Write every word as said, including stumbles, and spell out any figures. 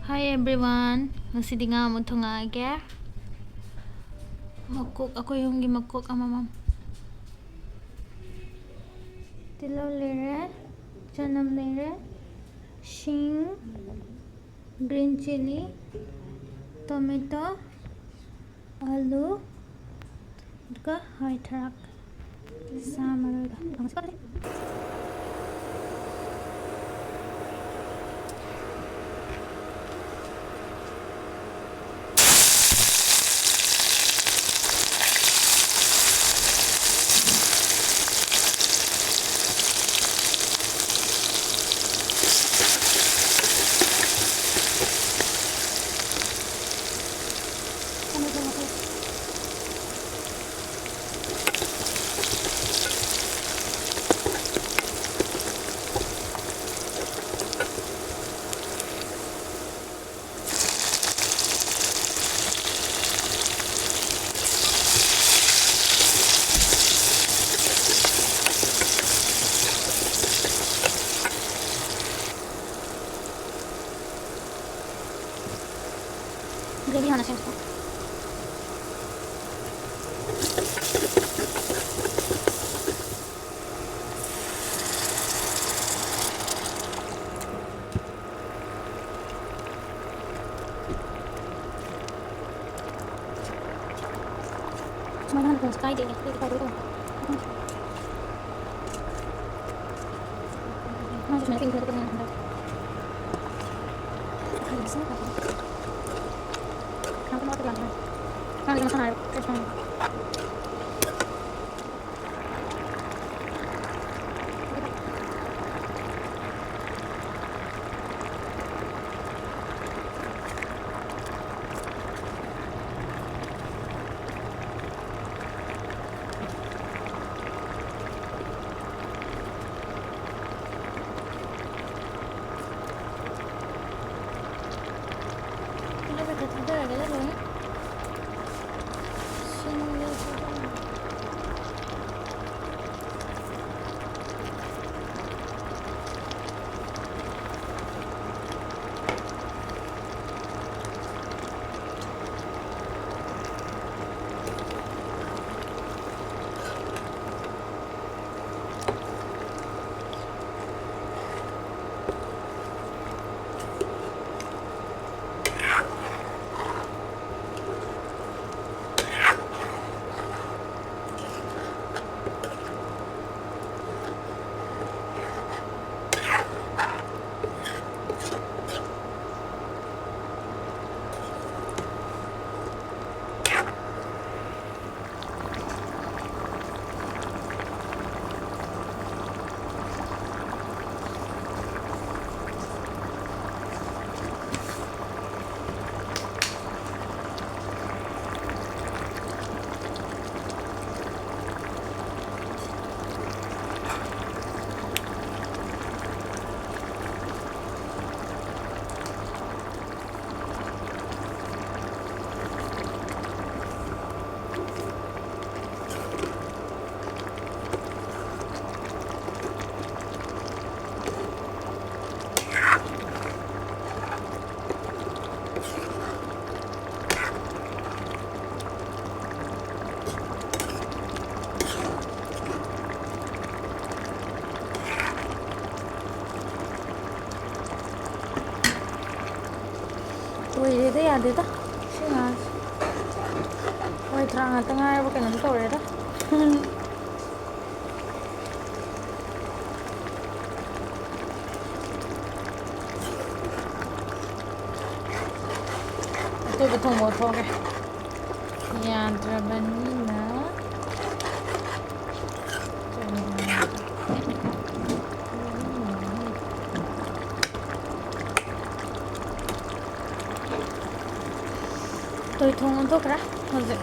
Hi everyone, ꯉꯁꯤꯗꯤ ꯉꯥ ꯑꯃꯨꯛ ꯊꯣꯡꯉꯛꯑꯒꯦ꯫ ꯃꯀꯣꯛ, ꯑꯩꯈꯣꯏ ꯑꯍꯨꯝꯒꯤ ꯃꯀꯣꯛ ꯑꯃꯃꯝ꯫ ꯇꯤꯜꯍꯧ ꯂꯩꯔꯦ, ꯆꯅꯝ ꯂꯩꯔꯦ, ꯁꯤꯡ, green chilli, tomato, ꯑꯂꯨ, ꯑꯗꯨꯒ ꯍꯋꯥꯏ ꯊꯔꯥꯛ, ꯁꯥ ꯃꯔꯣꯏꯒ꯫ ꯊꯣꯡꯉꯁꯤꯀꯣ ꯑꯗꯨꯗꯤ꯫ Gravy ꯍꯥꯟꯅ ꯁꯦꯝꯁꯤꯀꯣ꯫ ꯁꯨꯃꯥꯏꯅ ꯍꯥꯟꯅ ꯊꯣꯡꯁꯤ ꯀꯥꯏꯗꯦꯅꯦ, ꯑꯗꯨꯗꯤ ꯀꯥꯏꯗꯩ ꯊꯣꯡ-, ꯃꯥꯁꯨ ꯁꯨꯃꯥꯏꯅ ꯄꯤꯡ ꯊꯣꯛꯄꯅꯦ ꯍꯟꯗꯛ꯫ ꯈꯥꯃꯦꯟ ꯑꯁꯤꯟꯕ ꯀꯥꯞꯄꯅꯤ꯫ ꯈꯥꯃꯦꯟ ꯑꯁꯤꯟꯕ ꯀꯥꯞꯄꯅꯤ꯫ ꯃꯥꯒꯤꯗꯤ ꯃꯁꯥꯅ ꯍꯥꯏꯔꯣ, ꯐ꯭ꯔꯦꯁ ꯃꯥꯜꯂꯦ꯫ ꯇꯤꯜꯍꯧ ꯈꯔ ꯊꯥꯗꯔꯒꯦ ꯂꯣꯏꯅ꯫ ꯁꯤꯡꯗꯣ ꯊꯥꯗꯔꯒꯦ꯫ ꯇꯣꯏꯔꯦꯗ, ꯌꯥꯗꯦꯗ ꯁꯤ ꯉꯥꯁꯦ꯫ ꯍꯣꯏ, ꯊ꯭ꯔꯥ ꯉꯥꯛꯇ ꯉꯥꯏꯔꯕ ꯀꯩꯅꯣꯝ ꯇꯧꯔꯦꯗ꯫ ꯑꯇꯣꯏꯕ ꯊꯣꯡꯕ ꯑꯣꯠꯊꯣꯛꯑꯒꯦ꯫ ꯌꯥꯗ꯭ꯔꯕꯅꯤꯅ꯫ ꯇꯣꯏ ꯊꯣꯡ ꯑꯣꯟꯊꯣꯛꯈ꯭ꯔꯦ ꯍꯧꯖꯤꯛ꯫